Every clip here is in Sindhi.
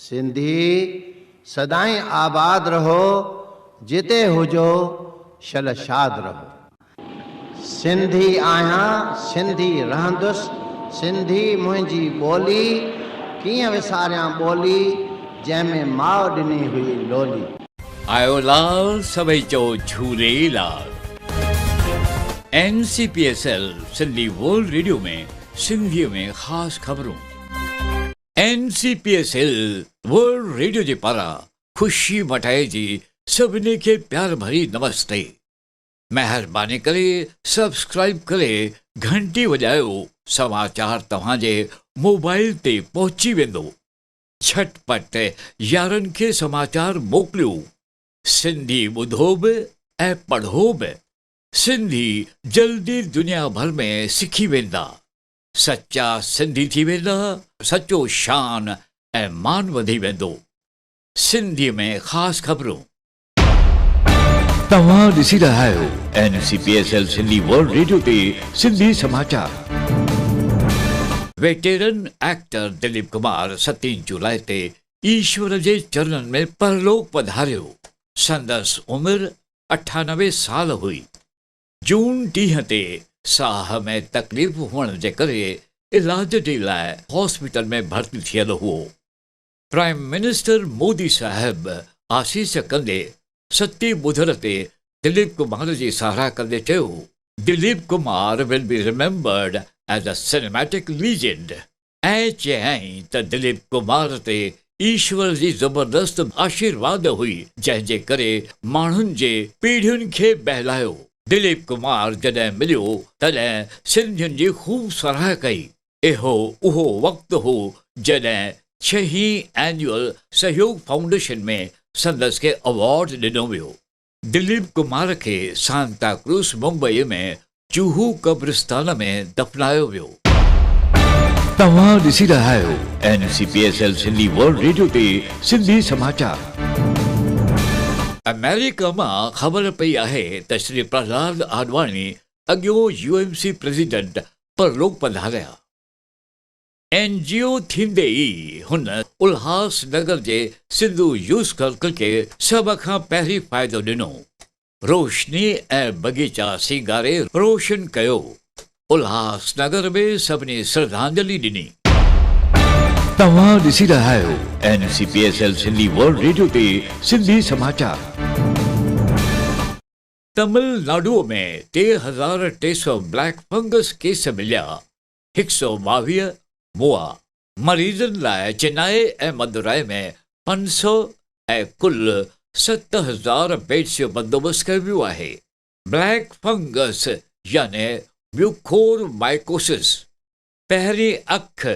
سنڌي سدائين آباد رهو، جتي هجو شل شاد رهو. سنڌي آهيان سنڌي رهندس، سنڌي منهنجي ٻولي، ڪيئن وساريان ٻولي، جنهن ۾ ماء ڏني هئي لولي. آيو لال سڀئي چئو Jhulelal. N C P S L Sindhi world radio ۾ سنڌيء ۾ خاص خبرون. N C P S L world radio جي پاران خوشي مٽائي جي سڀني کي پيار ڀري نمستي. مهرباني ڪري سبسڪرائيب ڪري گهنٽي وڄايو سماچار توهان جي موبائل تي پهچي ويندو. جهٽ پٽ يارن کي سماچار موڪليو. سنڌي ٻڌو به ۽ پڙهو به. سنڌي جلدي دنيا ڀر ۾ سکي ويندا. سچا سنڌي ٿي ويندا، سچو شان ۽ مان وڌي ويندو. سنڌيء ۾ خاص خبرون. توهان ڏسي رهيا آهيو N C P S L Sindhi world radio تي سنڌي سماچار. ويٽيرن ايڪٽر دليپ ڪمار ستين جولاء تي ايشور جي چرنن ۾ پرلوڪ پڌاريو. سندس عمر 98 سال هئي. جون 30 تي ساهه ۾ تڪليف هئڻ جي ڪري علاج جي لاء هاسپيٽل ۾ ڀرتي ٿيل هئو. پرائيم منسٽر مودي صاحب آسيس ڪندي ستين ٻڌر تي دليپ ڪمار جي ساراهه ڪندي چيو، Dilip Kumar will be remembered as a cinematic legend ۽ چيائين ته دليپ ڪمار تي ايشور جي زبردست آشيرواد هئي جنهن جي ڪري ماڻهن جي پيڙهين کي بهلايو. دليپ ڪمار جڏهن مليو تڏهن سنڌين جي خوب ساراهه ڪئي. اهو اهو وقت هو جڏهن ڇهين اينيوئل سهيوگ فائونڊيشن ۾ سندس کي ايوارڊ ڏنو ويو. دليپ ڪمار کي سانتا ڪروز ممبئي ۾ جوهو قبرستان ۾ دفنايو ويو. توهان ڏسي رهيا آهيو N C P S L Sindhi world radio تي سنڌي سماچار. آمريڪا مان خبر پئي آهي ته شري پرهلاد آڏواڻي اڳيون يو ايم سي پريزيڊنٽ پرلوڪ پڌاريا. اين جي او ٿيندي ئي هن الهاس نگر جي سنڌو يوٿ سرڪل کي سڀ کان پهرين فائدو ڏنو. روشني ۽ بغيچا سينگاري روشن ڪيو. الهاس نگر ۾ سڀني سرڌانجلي ڏني. توهان ڏسي رهيا آهيو N C P S L Sindhi world radio تي سنڌي سماچار. Tamil Nadu ۾ 3300 black fungus cases مليا. 122 مئا. مريضن لاء چنائي ۽ مدورائي ۾ 500 ۽ ڪل 7000 بيڊز جو بندوبست ڪيو ويو آهي. بليڪ فنگس يعني ميوڪور مائيڪوسس پهرين اک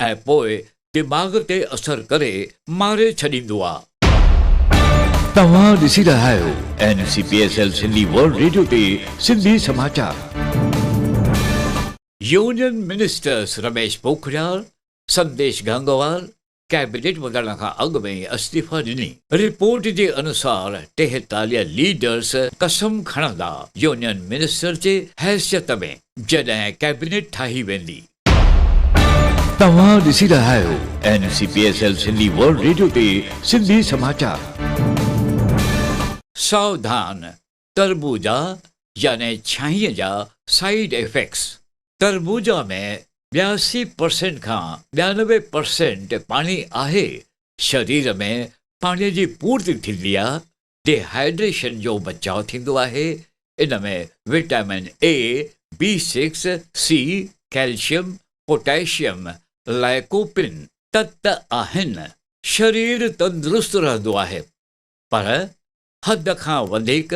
۽ پوء دماغ تي اثر ڪري ماري ڇڏيندو آ. توهان ڏسي رهيا آهيو N C P S L Sindhi world radio تي سنڌي سماچار. Union ministers Ramesh Pokhriyal, Sandesh Gangwar cabinet وڌڻ کان اڳ ۾ استعيفيٰ ڏني. رپورٽ جي انوسار 43 ليڊرز قسم کڻندا يونين منسٽر جي حيثيت ۾ جڏهن ڪيبنيٽ ٺاهي ويندي. توهان ڏسي رهيا آهيو N C P S L Sindhi world radio تي سنڌي سماچار. ساوڌان تربوزا يعني ڇانهيء جا سائيڊ افيڪٽس، تربوزا ۾ 82 پرسينٽ کان 92 پرسينٽ پاڻي آهي، شرير ۾ پاڻي جي پورتي ٿيندي آ، ڊي هائيڊريشن جو بچاء ٿيندو آهي، ان ۾ vitamin A, B six, C, calcium, potassium, lycopene تت آهن، شرير تندرست رهندو آهي پر حد کان وڌيڪ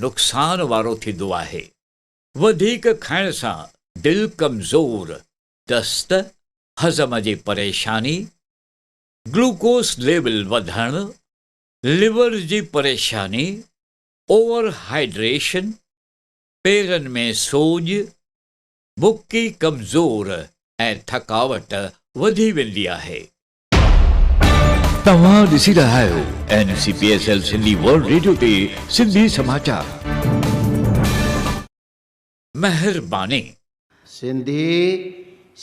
نقصان وارو ٿيندو آهي. وڌيڪ کائڻ سان دل ڪمزور، دست، هضم جي پريشاني، گلوڪوز ليول وڌڻ، ليور جي پريشاني، اوور هائيڊريشن، پيرن ۾ سوڄ، بڪي ڪمزور ۽ ٿڪاوٽ وڌي ويندي آهي. توهان ڏسي رهيا آهيو N C P S L Sindhi world radio تي سنڌي سماچار. مهرباني. سنڌي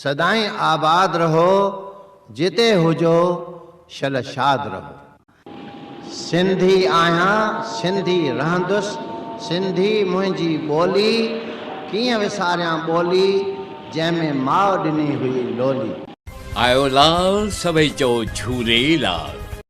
سدائين آباد رهو جتي هجو شل شاد رهو. سنڌي آهيان، سنڌي رهندس، سنڌي منهنجي ٻولي، ڪيئن وساريان ٻولي، جنهن ۾ ماء ڏني هئي لولي. آيو لال سڀئي چئو جهولي لال.